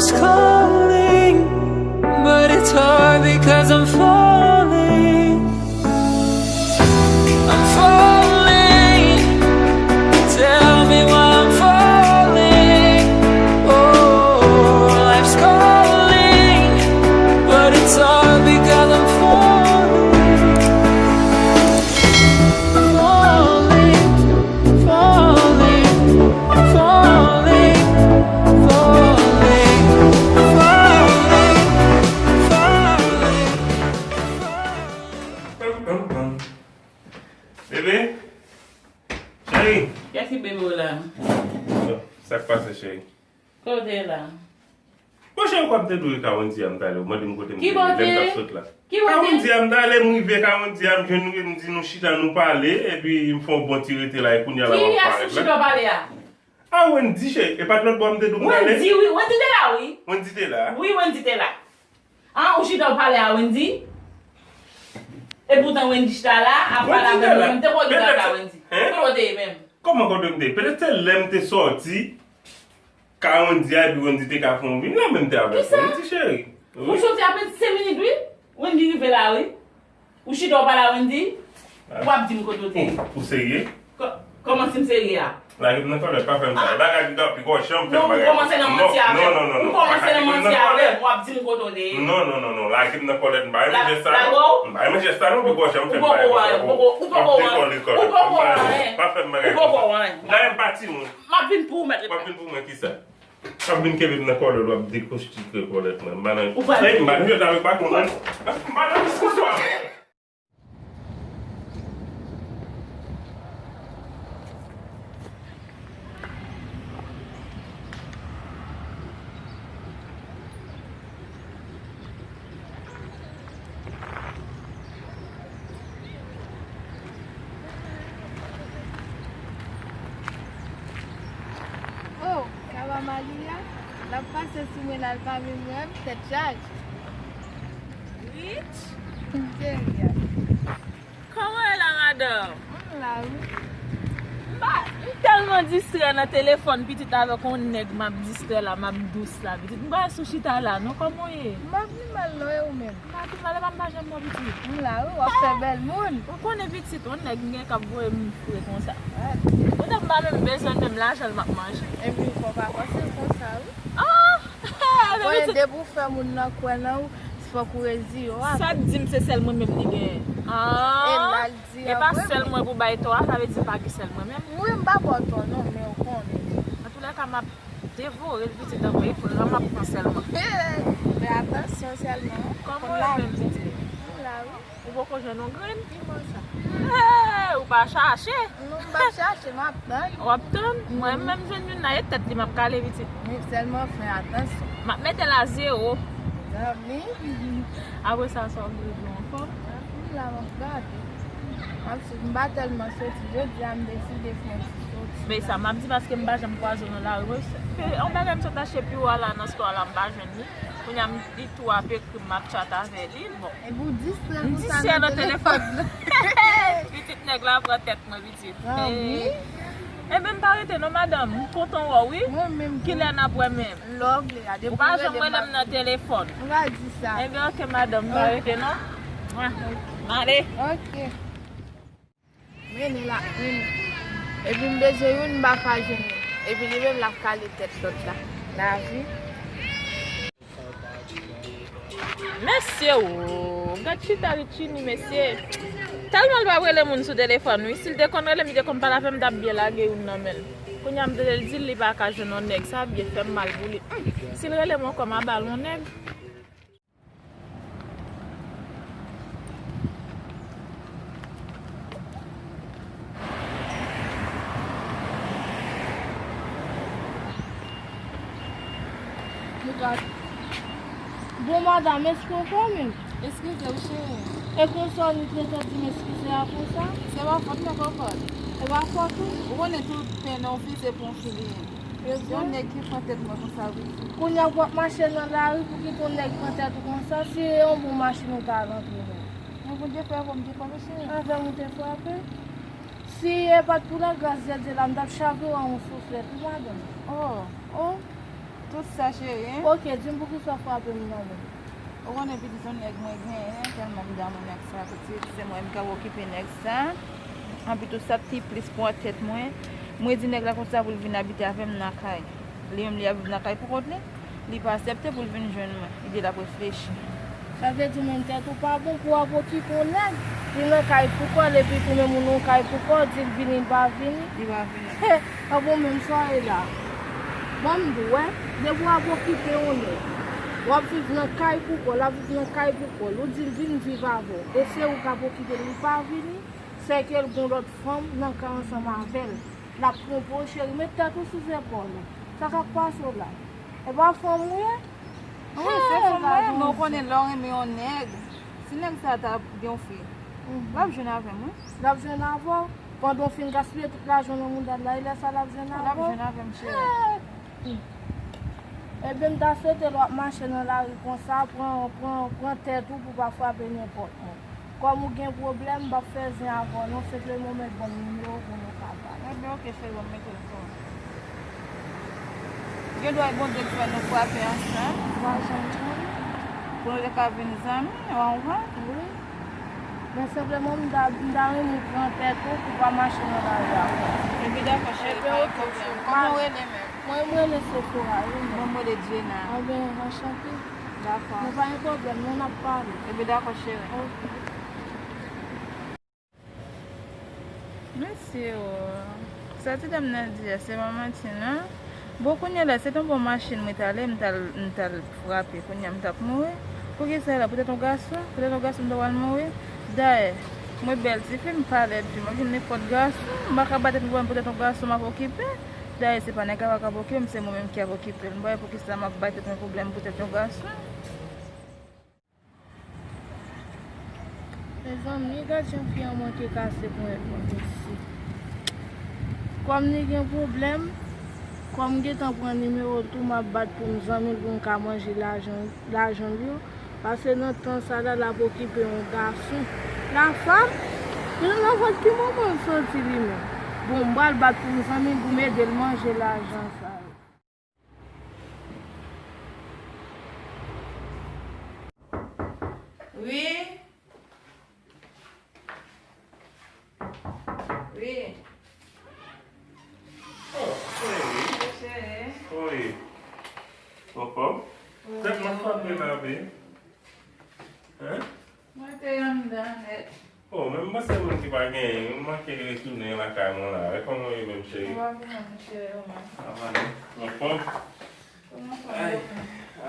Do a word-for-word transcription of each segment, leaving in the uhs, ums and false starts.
Calling, but it's hard because I'm falling. I'm falling. Tell me why I'm falling. Oh, life's calling, but it's hard because I'm falling. Falling, falling, falling, falling, falling, falling. Bebe, cheri. Kiyès ki bebe w la? Sa k pase, cheri? Kote la? Bon, cheri, kwa m te dwe ka Wendy a m t ale, ou mande m kote m te ye lè m t ap sot la. Ki kote? Ka Wendy a m t ale, m rive ka Wendy a, m jwenn nou, m di nou chita, nou pale, epi m fè yon bon ti rete la, e kounye a la m ap parèt la. Ki yès ou chita w pale a? A, Wendy, cheri, e pa t lòt bò m te di w m t ale? Wendy, wi, Wendy te la, wi. Wendy te la? Wi, Wendy te la. An, ou chita w pale a Wendy? Epoutan Wendy chita la, ap pale avè m, mwen menm te kote w t ap la, Wendy? Kote w te ye menm? Kòman kote m te ye? Petèt se lè m te sòti, ka Wendy a, epi Wendy te ka fè yon vin la, men m te avèk Wendy, cheri. Wi. Ou soti apèn senk minit, wi. Wendy rive la, wi. Ou chita, w pale a Wendy, w ap di m kote w te ye. Ou, ou serye? Kò-, kòman si m serye a? Lage m nan kòlèt, pa fè m sa. Bagay m t ap pi gòchè, w ap fè m bagay. Non, ou kòmanse nan manti avè m. Non, non, non, non. Ou kòmanse nan manti avè m, w ap di m kote w te ye. Non, non, non, non. Lage m nan kòlèt, m pa renmen jès sa non. M pa renmen jès sa non, pi gòchè, w ap fè m bagay. Ou poko wè anyen, ou poko wè anyen. Pa fè m bagay. Ou poko wè anyen. Dayè m pati, mwen. M ap vin pou ou, mèt. W ap vin pou mwen, kisa? W ap vin kenbe m nan kòlèt, w ap dekonstrike kòlèt mwen. M pa nan, m pa nan jwèt avèk baton non. M pa nan diskisyon avè w. Oh, sa va Malia? L ap pase sou mwen la, l pa menm wè m, tèt chaje. Rich? Cheri a. Kòman w ye la, madanm? M la, wi. M pa, m tèlman distrè nan telefòn, pitit, avèk yon nèg m ap distrè la, m ap dous la, pitit. M pa sou chita la, non, kòman w ye? M pa pi mal, non, e ou menm? M pa pi mal, e pa m pa janm wè w, pitit. M la, wi, w ap fè bèl moun. Ou konnen, pitit, yon nèg m gen k ap voye m fre konsa. Poutèt m pa menm bezwen l, menm lajan l m ap manje. Epi, fò w pa panse l konsa, wi. Ah! Konnen depi w fè moun nan kwè nan ou, fòk ou reziye w avè l. Sa k di m se sèl mwen menm li genyen? Ah! E pa sèl mwen pou bay tò a, sa vle di pa gen sèl mwen menm. Wi, m pa ba w tò non, men ou konnen. Antoulèka, m ap devore l pitit, tankou efran, m ap pran sèlman. Fè atansyon sèlman. Kòman w ye menm, pitit? M la, wi. Ou poko jwenn yon grenn? Ki bò sa? Hey, ou pa chache? Non, m p ap chache, m ap tann. W ap tann? Mwen menm jwenn youn la, e tèt li m ap kale pitit. Men sèlman fè atansyon. M ap mete l a zewo. Zanmi. Apre sa, sa w vle di w anfòm? M la, m ap gade. M ap sot, m pa tèlman soti. Jodi a, m deside fè yon ti soti. Men sa m ap di, paske m pa janm kwaze w nan lari. Mwen, se, se yon bagay m sot achte pi wo a la nan stò a la, m pa jwenn li. Kounye a, m, li tou ap ekri m, m ap chat avè li. Bon. Epi w distrè konsa nan telefòn. Pitit nèg la pran tèt mwen, pitit. Ah, wi. Enben, m pa rete non, madanm. M kontan wè w, wi. Mwen menm tou. Kilè n ap wè menm? Lè w vle a, depi w rele m. Ou pa janm rele m nan telefòn. Ou pa di sa. Enben, oke, madanm, m pa rete non. M ale. Oke. Mennen l ap mennen. Epi m bezwen youn, m pa ka jwenn youn. Epi li menm l ap kale tèt lòt la. Lavi. Mesye, o, gad chita Richie ni, mesye. Tèlman l pa rele moun sou telefòn, wi. Si l te konn rele m, li te konn pale avè m, m t ap byen lage youn nan men l. Kounye a, m tande l di l li pa ka jwenn yon nèg. Sa byen fè m mal pou li. Hum, si l rele m ankò, m a ba l yon nèg. Bon, madanm, èske w fòme? Eskize w, cheri. E konsa w ni trete di m eskize a konsa? Se pa fòt mwen, kòkòt. E pa fòt ou? Ou konnen tout pen nan yon fize pou yon fi li ye. Yon nèg ki pran tèt mwen konsa, wi. Kounye a w ap mache nan lari pou kite yon nèg pran tèt ou konsa, si e yon bon machin ou ta rantre menm. Men Bondye fè avè w, m te frape, cheri. Avè m ou te frape? Si e pa t pou lagras Dye la, m t ap chavire w a yon souflèt, wi, madanm. Oh. Oh. Tout sa, cheri. Ok, di m poukisa w frape m nan men. Ou konnen pitit yon nèg mwen genyen, tèlman m damou nèg sa, pitit, se mwen menm k ap okipe nèg sa. Anpi tou sa ki plis pran tèt mwen, mwen di nèg la konsa pou l vin abite avè m nan kay. Li menm li ap viv nan kay pou kont li, li pa aksepte pou l vin jwenn mwen. Li di l ap reflechi. Sa vle di menm tèt ou pa bon pou w ap okipe yon nèg, li nan kay pou kò l, epi pou menm ou nan kay pou kò w, di l vini, l pa vini. Li pa vini. He, pa bon menm soirée la. Bon, m di w, wè, depi w ap okipe yon nèg, w ap viv nan kay pou kò l, l ap viv nan kay pou kò l, ou di l vin viv avè w, e se ou k ap okipe l, li pa vini, sèke l gon lòt fanm nan kay ansanm avè l. L ap twonpe w, cheri, met tèt ou sou zepòl ou. Sa k ap pase w la? E pa fanm ou ye? Wi, se fanm mwen ye, men ou konnen lè w renmen yon nèg, si nèg sa ta gen yon fi, l ap jwenn avè m, wi. L ap jwenn avè w? Pandan w fin gaspiye tout lajan w nan mouda l la, e lè sa l ap jwenn avè w? L ap jwenn avè m, cheri. Ebyen, m ta swete lè w ap mache nan lari konsa, pran, pran, pran tèt ou pou w pa frape nenpòt moun. Kòm ou gen pwoblèm, m p ap fè zen avè w non, senpleman w mèt ban m nimewo w pou nou ka pale. Ebyen, ok, cheri, ban m mete l sou. Gen dwa e Bondye k fè nou frape ansanm. Pou nou te ka vin zanmi, w konprann? Wi. Men senpleman, m ta, m ta renmen w pran tèt ou pou w pa mache nan lari avè m. Ebyen, dakò, cheri, pa gen pwoblèm. Kòman w rele menm? Mwen, mwen rele Sephora, wi, men. Mwen, mwen rele Djena. Ebyen, anchante. Dakò. Men pa gen pwoblèm, non, n ap pale. Ebyen, dakò, cheri. Ok. Mesye o, sa ti dam nan di a, se pa manti non. Bon, kounye a la, se t on bon machin mwen t ale, m t al, m t al frape, kounye a m t ap mouri. Poukisa la? Poutèt yon gason? Poutèt yon gason m ta pral mouri? Dayè, mwen bèl tifi, m pa lèd fi, m ap jwenn nenpòt gason, m pa ka ba tèt mwen pwoblèm poutèt yon gason m ap okipe. Dayè, se pa nèg la pa ka okipe m, se mwen menm ki ap okipe l. M pa wè poukisa m ap ba tèt mwen pwoblèm poutèt yon gason. Mezanmi, gad jan fi an manke kase ponyèt mwen osi. Kòm li gen pwoblèm, kòm m gentan pran nimewo l tou, m ap bat pou m zanmi l pou m ka manje lajan, lajan l yo. Paske nan tan sa la, l ap okipe yon gason. La femme, se nan vant ki manman l soti li menm. Bon, m pral bat pou m zanmi l pou m ede l manje lajan sa yo. Wi. Wi. Oh, cheri. Cheri. Wi. Anfòm? Wi. Tèt mwen frape la, wi. Hein? Mwen te anndan nèt. Oh, men m panse moun ki pa genyen, m manke retounen lakay mwen la. E kòman w ye menm, cheri? Mwen pa byen, cheri, ou menm? Sa va, non? Anfòm? Kòman w ye? Ay,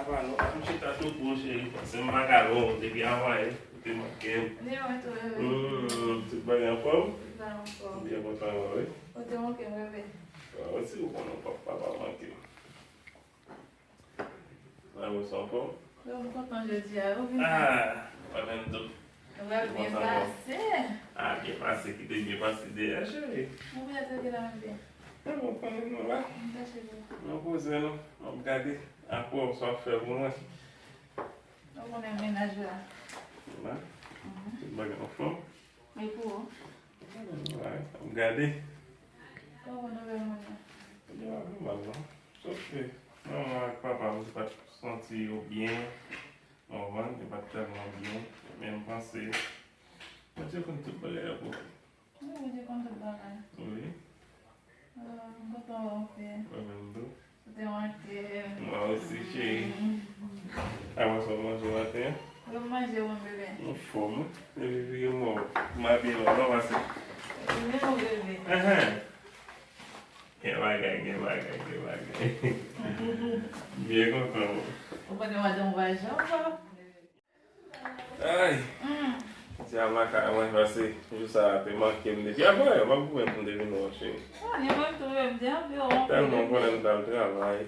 apa nou, ap m chita tou pou w, cheri. Paske m pa ka lwen w depi avan, ou te manke m. Ni mwen tou, bebe. Hmm, tout bagay anfòm? Tout bagay anfòm. M byen kontan wè w, wi. Ou te manke m, bebe. Mwen osi, ou konnen w p ap pa manke m. Mwen wè w anfòm. Yo, m kontan jodi a, yo vin. Ah, mwen menm tou. Nou pral byen pase. Ah, byen pase, kite byen pase deyò, cheri. Mwen poutèt ou gen la menm byen. Mwen konnen nou la. M kache pou. Mwen poze nou, m ap gade. Apre w sa w fè pou mwen. Ou konnen mennaj la. La? Mhm. Tout bagay anfòm. E pou ou? Alright, ap gade. Kòman nouvèl moun yo? Yo ap mal non. Sof ke manman ak papa m pa t santi yo byen. Ou konprann? Yo pa t tèlman byen. Men m panse Bondye konn tout bagay ap oke. Wi, Bondye konn tout bagay. Wi. Ah, m kontan wè w anfen. Mwen menm tou. Ou te manke m. Mwen osi, cheri. Mm. Apa sa w manje maten an? Mwen manje, wi, bebe. Anfòm, wi. Depi vire mò, m abiye nòmal, pase. Wi, men, wi, bebe. Ahan. Gen bagay, gen bagay, gen bagay. M byen kontan, wi. Ou konnen madanm ou pa janm pa. Ay. Hmm. Di a lakay mwen, pase jou sa a te manke m depi avan yè, m ap goumen pou m te vin wè w, cheri. Ah, ni mwen tou, m di anpil, anpil. Tèlman m konnen m t al travay,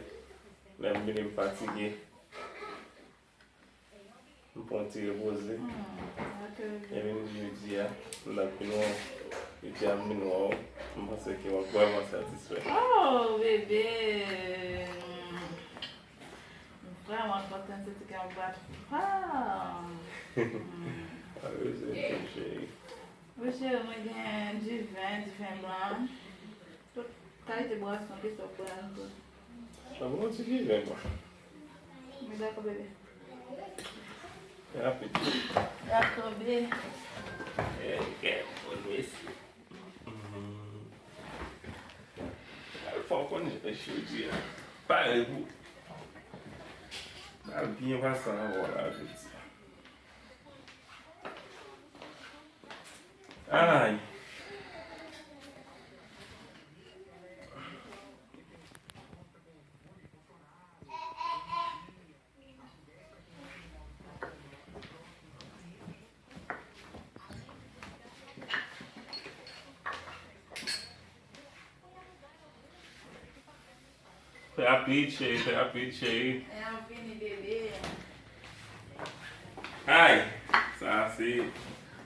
lè m vini m fatige. M pran ti repoze. Hmm, ok, ok. Epi m di jodi a, m t ap vin wè w. Jodi a m vin wè w, m panse ke w ap vrèman satisfè. Oh, bebe. Hmm. M vrèman kontan, santi kè m bat fò. Wi, cheri, mwen gen diven, diven blan. Tout kalite bwason ki sot pran tou. Sa bon, ti viven, mwen. Mwen dakò, bebe. Rapid. Dakò, bebe. Eh, kè, bon, mèsi. Hmm. Al fò konnen jodi a. Pare pou. Al byen pase anvan la, jodi a. Ay. Fè rapid, cheri, fè rapid, cheri. Lè ap vini, bebe. Ay, sa se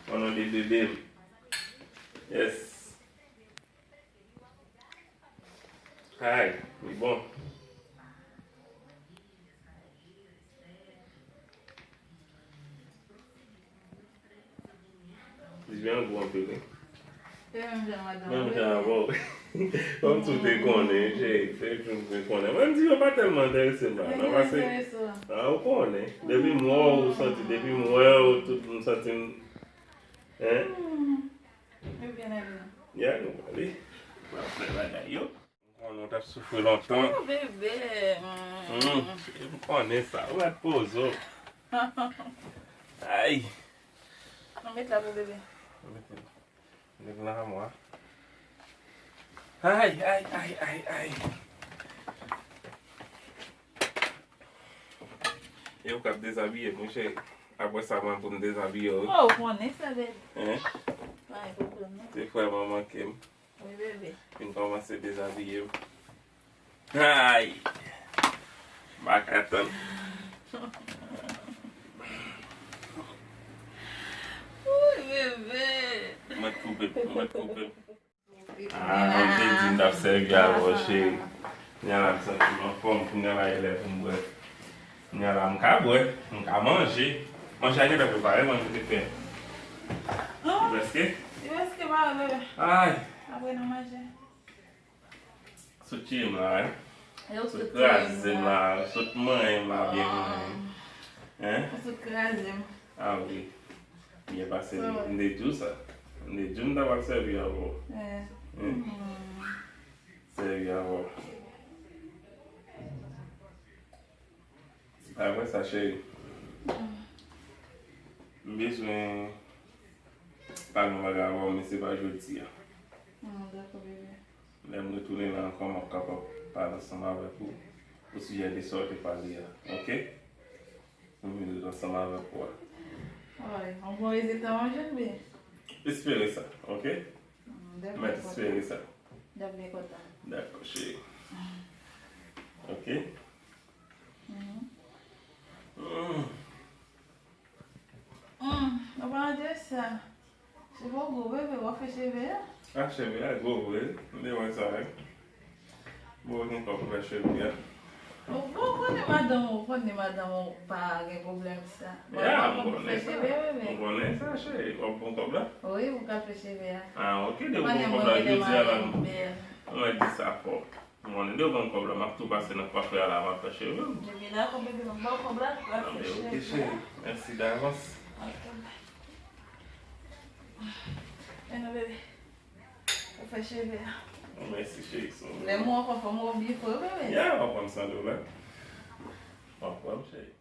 o non de bebe m. Yes. Ay, li bon. Li byen gwo anpil, wi. Se menm jan madanm. Menm jan avè w. Kòmsi w te konnen, cheri, se jan w te konnen. Mwen, m di yo pa tèlman enterese m la, non, paske, ah, ou konnen. Depi m wè w, ou santi, depi m wè w, tout m santi m, hein? Yo byen ale. Ya, nou prale. Nou ap fè bagay yo. M konnen w t ap soufri lontan. Oh, bebe. Hmm, m konnen sa. Ou mèt poze w. Ay. Ann met la pou bebe. Mete l. Mete l nan amwa. Ay, ay, ay, ay, ay. E ou k ap dezabiye m, wi, cheri. Apre sa, mwen pou m dezabiye w, wi. Oh, ou konnen sa, bebe. Hein? Pa gen pwoblèm, non. Se vrèman manke m. Wi, bebe. Vin kòmanse dezabiye m. Ay! M pa ka tann. Wi, bebe. Mwen koupe, mwen koupe. Ah, ou te di m t ap sèvi avè w, cheri. Kounye a la, m santi m anfòm. Kounye a la, e lè pou m bwè. Kounye a la, m ka bwè, m ka manje. Manje a gentan prepare, manje te fè. Li prèske? Li prèske pare, bebe. Ay! Apre nou manje. Sot tiye m la, wi. Sot kraze m la, sot manyen m la, byen manyen. Hein? Sot kraze m. Ah, wi. Byen pase, wi. M te di w sa. M te di w m ta pral sèvi avè w. Hein? Sèvi avè w. Apre sa, cheri, m bezwen pale yon bagay avè w, men se pa jodi a. Hmm, dakò, bebe. Lè m retounen la ankò, m ap kapab pale ansanm avèk ou osijè de sa w te pale a, oke? Pou m vin ansanm avèk ou a. Wi, yon bon rezilta manje, bebe. Espere sa, oke? Hmm, m ap byen kontan. Mèt espere sa. M ap byen kontan. Dakò, cheri. Oke? Mhm. Hmm. Hmm, an palan de sa, cheve w gwo, bebe, w ap fè cheve a? Ah, cheve a gwo vre, m te wè sa, wi. Bon, gen kòb pou fè cheve a. Ou, ou konnen madanm ou, ou konnen madanm ou pa gen pwoblèm sa. Bon, ya, m konnen sa. Fè cheve, bebe. M konnen sa, cheri. W ap bon kòb la? Wi, ou ka fè cheve a. Ah, oke, depi w bon kòb la, jodi a la, m, m di sa fò. Mwen, lè w ban m kòb la, m ap tou pase nan kwafè a la, m ap fè cheve m. Depi dakò, bebe, m ba w kòb la, w ap fè cheve a. Ah, ben, oke, cheri. Mèsi davans. Oke. Men non, bebe. W ap fè cheve a. Mèsi, cheri. Lè m wè w ankò, fò m wè w byen fre, bebe. Ya, w ap wè m san doulè. W ap wè m, cheri.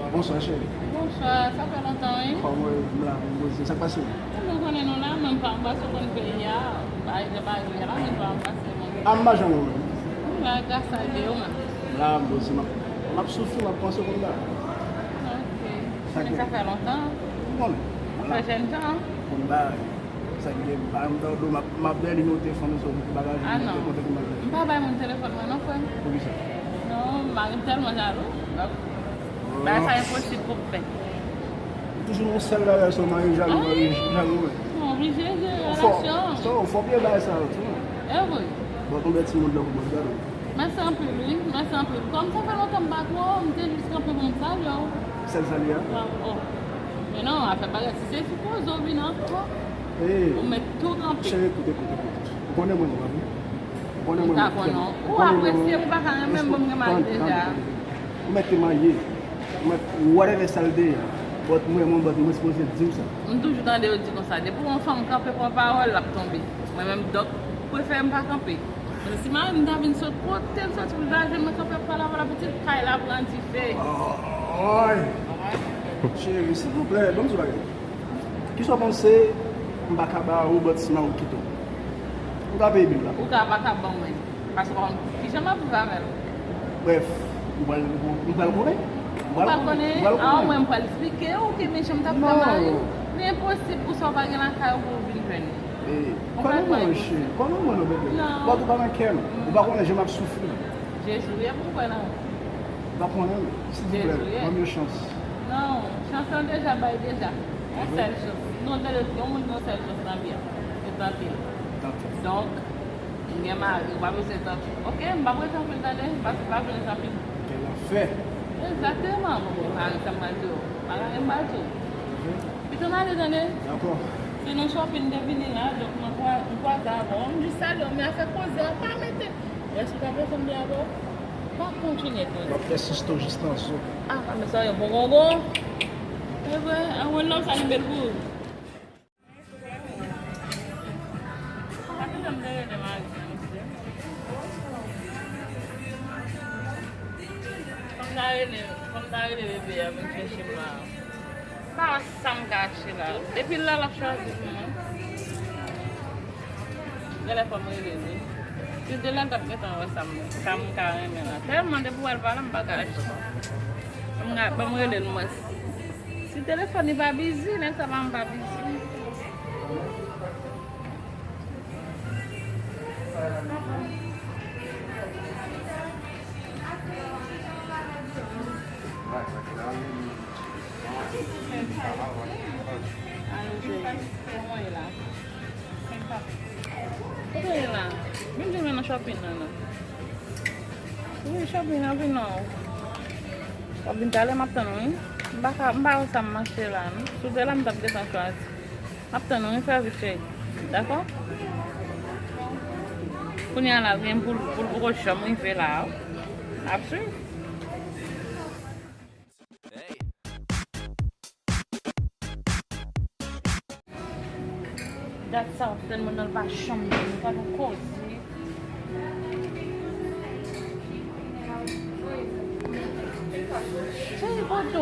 Bonswa, cheri. Bonswa, sa fè lontan, wi. Kòman w ye? M la, m poze. Sa k pase? Ebyen, ou konnen nou la, men m pa, m pa sot konn peyi a. Pa egzanp, arive la, men m pa, m pase, men. A, m pa janm wè w. M la, gras a Dye, ou menm? M la, m poze, m ap, m ap soufri, m ap panse konn ba. Ok. Sa k gen? Men sa fè lontan. M konnen. Sa fè jèn tan. Konn ba. Sa k gen, pa m tande w, m ap, m ap dèyè nimewo telefòn ou sou bagay, ah, non. M pa bay moun telefòn mwen non, frè m. Poukisa? Non, mari m tèlman jalou. Bagay sa enposib pou m fè. Ou toujou nan yon sèl bagay sèlman, e jalou, e jalou, wi. Non, oblije jere relasyon. Fò, fò byen bagay sa yo tou. E vre. Bon, konbyen timoun nan kòmantè ou? Mèsi anpil, wi. Mèsi anpil. Kòm sa fè lontan m pa t wè w, m te jis kanpe pou m salye w. Sèl salye a? Wa-, oh. Men non, afè bagay, si se sipoze w vin ankò, ou mèt tou kanpe. Cheri, koute, koute, koute. Ou konnen mwen, mwen, wi. Ou konnen mwen, mwen. Ou apresye m, ou pa ka renmen m, bon, m gen mari deja. Ou mèt te marye. Ou mèt whatever sa l te ye. But mwen, mwen, but mwen sipoze di w sa. M toujou tande yo di konsa, depi yon fanm kanpe pran pawòl, l ap tonbe. Mwen menm, dòk, prefere m pa kanpe. Paske si mari m ta vin sot kote l soti pou l ta jwenn mwen kanpe ap pale avè l, pitit kay la pran dife. Ay! Cheri, silvouplè, ban m di w bagay. Kisa w panse m pa ka ba ou, but si mari w kite w? Ou ka peye bil la. Ou ka pa ka ban mwen. Paske w pa konn kijan m ap viv avè l. Brèf, ou pral, ou pral konnen. Ou pral konnen. Ou pral konnen. Ou pral konnen. An, mwen, m pral eksplike w ke men jan m t ap fè mari w. Non. Li enposib pou sa w pa gen lakay ou pou w vin jwenn li. Ou pral konnen. Konnen mwen, cheri. Konnen mwen, non, bebe. Non. But ou pa nan kè m. Ou pa konnen jan m ap soufri. Jezi, wi, pou w kwè nan mwen. Ou pa konnen, silvouplè, ban m yon chans. Non, chans lan deja bay deja. Yon sèl chans. Non, tande, yon moun gen yon sèl chans nan vi a. Se tante l. Tante. Donk, m gen mari, ou pa bezwen tante. Oke, m p ap rete anpil tande, m pa, m pa vle rete anpil. Kèl afè! Egzakteman, bon, bon, mari, sa m pral di w. Bagay m pral di w. Pito m ale tande. Dakò. Se nan shopping m te vini la, donk mwen kwa-, m kwaze avè w. M jis salye w, men afè koze a pa mete. Èske w ta bezwen m di avè w? Pa kontinye koze. M ap pèsiste w jis nan zo. Ah, pa mete sa yo bon gongon. E vre, anwo lòm sa ki bèl pou ou. Pa ki jan m te rele mari m, mesye. Kòm ta rele, kòm ta rele bebe a, vin chèche m la. Pa wè sa m ka achte la. Depi la, l ap chwazi pou mwen. Genlè fò m rele l wi. Si te lè l t ap gentan wè sa m, sa m ka renmen la. Tèlman depi w wè l pa la, m pa ka achte. Ban m, ban m rele l mwens. Si telefòn li pa bizi, nèg sa pa m pa bizi. Kote w ye la? Vin jwenn mwen nan shopping nan, non. Wi, shopping nan vin non. W ap vin talè, m ap tann ou, wi. M pa ka, m pa wè sa m achte la, non. Si w te la, m t ap gentan chwazi. M ap tann ou, wi, fè vit, cheri. Dakò? Kounye a la, l gen pou l, pou l poko janm rive la, wi. N ap swiv. Dat sa w ap tann mwen nan, l pa janm vini. Gad yon koze. Cheri, kote w?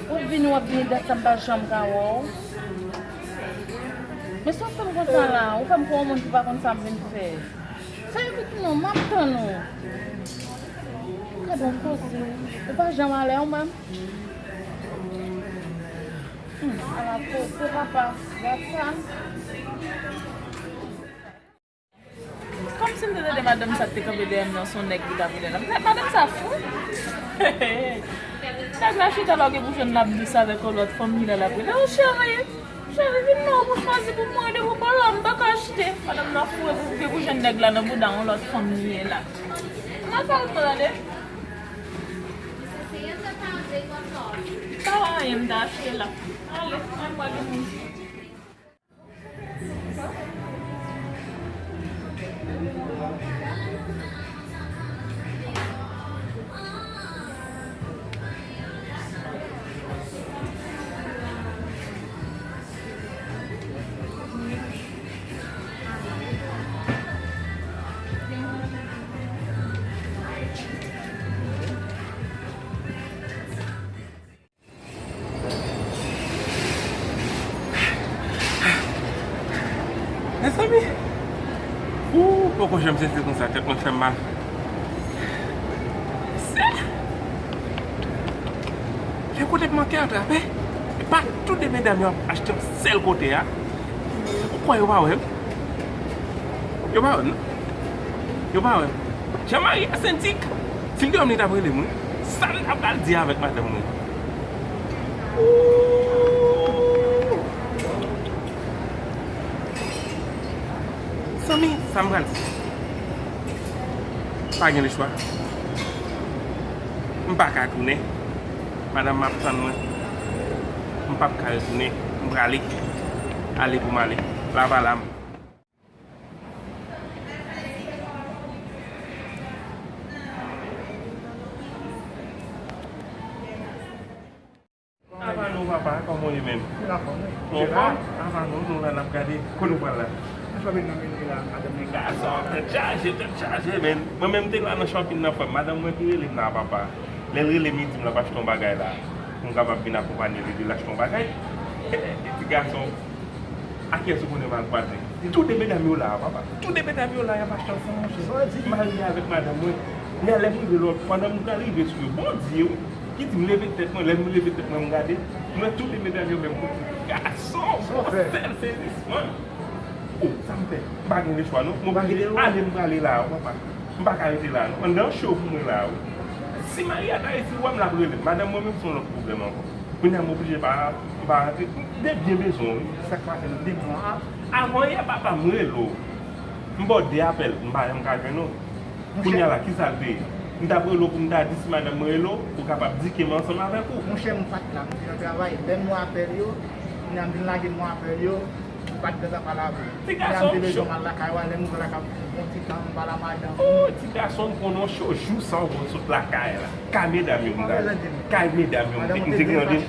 W ap vini, w ap vini, dat sa m pa janm ka wè w. Men sa w fè m konsa la, ou fè m kon yon moun ki pa konn sa m vin fè. Fè vit non, m ap tann ou. Gad yon koze. Ou pa janm alè w menm? Hmm, ala koze papa. Gad sa. Kòmsi m te tande madanm sa k te kanpe dèyè m nan, se yon nèg ki t ap rele l la. Madanm sa fou. Nèg la chita la, w gen pou jwenn l ap dous avèk yon lòt fanm, li la l ap rele, o cheri. Cheri, vin non, pou chwazi pou mwen, depi w pa la, m pa ka achte. Madanm nan fou, epi w gen pou jwenn nèg la nan bouda yon lòt fanm li ye la. Nan sa l pran, tande? Pa wè anyen m ta achte la. Ale, ann pral vini. Mezanmi, ou poko janm sezi konsa, tèt mwen fè m mal. Se lè kote m manke atrape, e pa tout de medam yo ap achte yon sèl kote a. Ou kwè yo pa wè m? Yo pa wè m, non. Yo pa wè m. Jan mari a sendik, si m te wè m, li t ap rele m, wi. Sa m ta pral di avèk madanm mwen? Ooh! Mezanmi, sa m pral fè? Pa gen lechwa. M pa ka tounen. Madanm m ap tann mwen. M p ap ka retounen. M prale. Ale pou m ale. Lavalam. Ava nou, papa, kòman w ye menm? Ou anfòm? Ava nou, nou la n ap gade. Kote nou pral la? Mwen chòpin nan meni la, madanm mwen. Gason, tèt chaje, tèt chaje, men. Mwen menm te la nan chòpin nan, frè m. Madanm mwen ki rele m la, papa. Lè l rele m, li di m l ap achte yon bagay la. Pou m kapab vin akonpanye l ede l achte yon bagay. Ti gason. A kiyès ou konnen m al kwaze? Toude medam yo la a, papa. Toude medam yo la, y ap achte ansanm, monchè. M marye avèk madanm mwen. Men lè m rive lò, pandan m pral rive sou yo, Bondye wi, ki di m leve tèt mwen, lè m leve tèt mwen, m gade, m wè toude medam yo menm kote. Gason, yon sèl sezisman. O, sa m fè? M pa gen lechwa non. M oblije ale, m prale la a, papa. M pa ka rete la non. Anndan cho pou mwen la a wi. Si Maria ta resi wè m, l ap rele m. Madanm mwen menm se yon lòt pwoblèm ankò. Kounye a m oblije pa, m pa rantre. M te byen bezwen w wi. Sa k pase nan de mwa a? Avan yè papa m rele w. M ba w de apèl, m pa janm ka jwenn ou. Kounye a la, kisa l te ye? M t ap rele w pou m ta di si madanm mwen rele w, pou w kapab di ke m ansanm avèk ou. Monchè, m pa t la, m te nan travay. Lè m wè apèl yo, kounye a m vin lage m wè apèl yo, m pa t gentan pale avè w. Ti gason, m te bezwen m al lakay ou a, lè m rive lakay ou, m pran ti tan, m pale a madanm. O, ti gason, m konnen w cho jou sa w konn sot lakay la. Kay medam yo m t ale. Kay medam yo m te, m te gen randevou.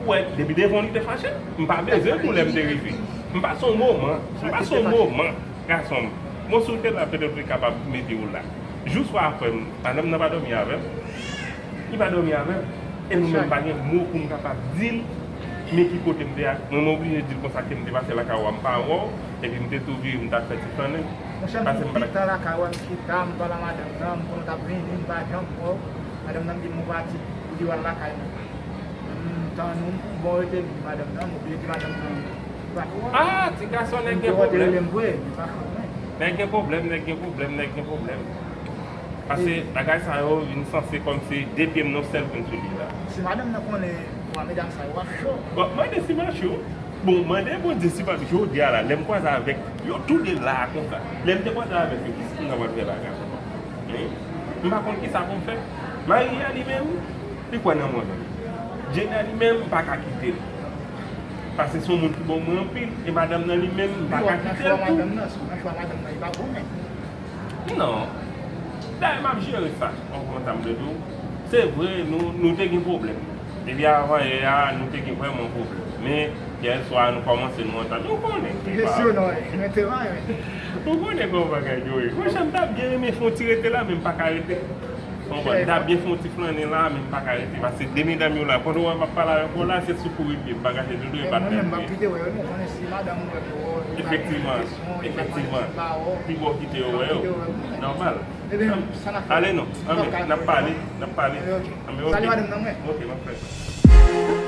Ou wè, depi devan w li te fache. M pa bezwen l pou lè m te rive. M pase yon moman. M pase yon moman, gason m. Bon, si w te la, petèt w te kapab mete w la. Jou swa a, frè m, madanm nan pa dòmi avè m. Li pa dòmi avè m. E nou menm pa gen mo pou m kapab di l men ki kote m te a. Mwen, m oblije di l konsa ke m te pase lakay ou a, m pa wè w. Epi m te tou vire, m t ap fè ti flannen. Monchè, m pase m pa t pita lakay ou a, m chita, m pale a madanm nan, m konnen w t ap vini, m pa janm wè w. Madanm nan di m ou pati, ou di w al lakay mwen. M tann ou, m bon rete, m di madanm nan, m oblije di madanm nan ou pa t wè w. Ah, ti gason, nèg gen pwoblèm. M te rele m vre, li pa fè mwen. Nèg gen pwoblèm, nèg gen pwoblèm, nèg gen pwoblèm. Paske bagay sa yo vin sanse kòmsi de pye m nan sèl grenn soulye la. Si madanm nan konnen, bwa medam sa yo ap cho. Bon, mande si m ap cho. Bon, mande Bondye si m ap, jodi a la, lè m kwaze avèk yo toude la a konsa. Lè m te kwaze avèk yo, kisa m ta pral fè bagay sa? Hein? M pa konn kisa pou m fè. Maria li menm, li kwè nan mwen menm. Jenna li menm, m pa ka kite l. Paske se yon moun ki bon mwen anpil, e madanm nan li menm, m pa ka kite l tou. Nan chwa madanm nan, si w nan chwa madanm nan, li pa bon menm. Non. Dayè, m ap jere sa. Ou konprann sa m vle di w? Se vre, nou, nou te gen pwoblèm. Depi avan yè a, nou te gen vrèman pwoblèm. Men, yè swa, nou kòmanse, nou antann. Ou konnen. Jesyon, non, mwen te vanyen. Ou konnen kòman bagay yo ye. Monchè, m t ap byen renmen fè yon ti rete la, men m pa ka rete. Ou konprann? M t ap byen fè yon ti flannen la, men m pa ka rete. Paske de medam yo la, pandan w wè m ap pale avèk ou la, se sou kouri pye, m pa ka jete dlo, e pa t menm vre. Mwen menm, m ap kite wè yo, non, konnen si madanm ou wè pou ou, li pa gen kesyon, li pa gen ti ba ou. Efektivman. Pi bon kite yo wè yo. Nòmal. Ebyen, sa n ap fè? Ale non. Anben, n ap pale, n ap pale. Anben, ok. Anben, ok. Salye madanm nan mwen. Ok, m ap fè sa.